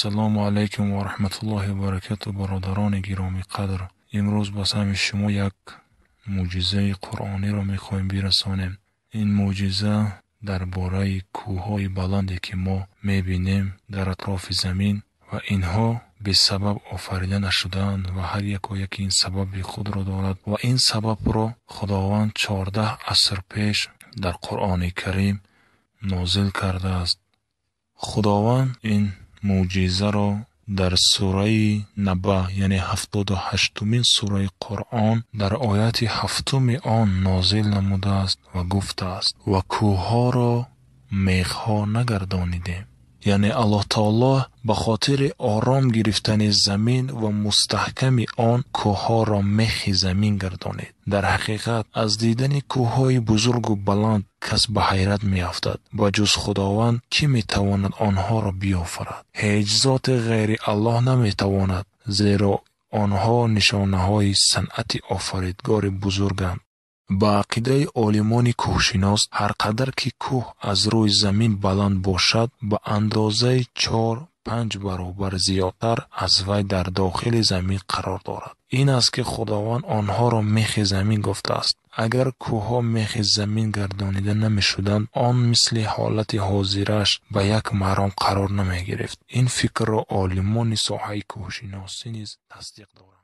Ассалому алайкум ва раҳматуллоҳи ва баракатуҳ, бародарони гиромиқадр. Имрӯз ба самъи шумо як мӯъҷизаи қуръониро мехоҳем бирасонем. Ин мӯъҷиза дар бораи кӯҳҳои баланде, ки мо мебинем дар атрофи замин, ва инҳо бесабаб офарида нашудаанд ва ҳар якояки ин сабаби худро дорад, ва ин сабабро Худованд 14 аср пеш дар Қуръони Карим нозил кардааст. Худованд ин мӯъҷизаро дар сураи Наба, яъне 78-умин сураи Қуръон, дар ояти 7-уми он нозил намудааст ва гуфтааст: ва кӯҳҳоро мехҳо нагардонидем. Яъне Аллоҳ таоло ба хотири ором гирифтани замин ва мустаҳками он кӯҳҳоро мехи замин гардонид. Дар ҳақиқат аз дидани кӯҳҳои бузургу баланд кас ба ҳайрат меафтад. Ба ҷуз Худованд кӣ метавонад онҳоро биёфарад? Ҳеҷ зоте ғайри Аллоҳ наметавонад, зеро онҳо нишонаҳои санъати офаридгори бузурганд. Ба ақидаи олимони кӯҳшинос, ҳар қадар ки кӯҳ аз рӯи замин баланд бошад, ба андозаи 4-5 баробар зиёдтар аз вай дар дохили замин қарор дорад. Ин аст, ки Худованд онҳоро мехи замин гуфтааст. Агар кӯҳҳо мехи замин гардонида намешуданд, он мисли ҳолати ҳозираш ба як маром қарор намегирифт. Ин фикрро олимони соҳаи кӯҳшиносӣ низ тасдиқ доранд.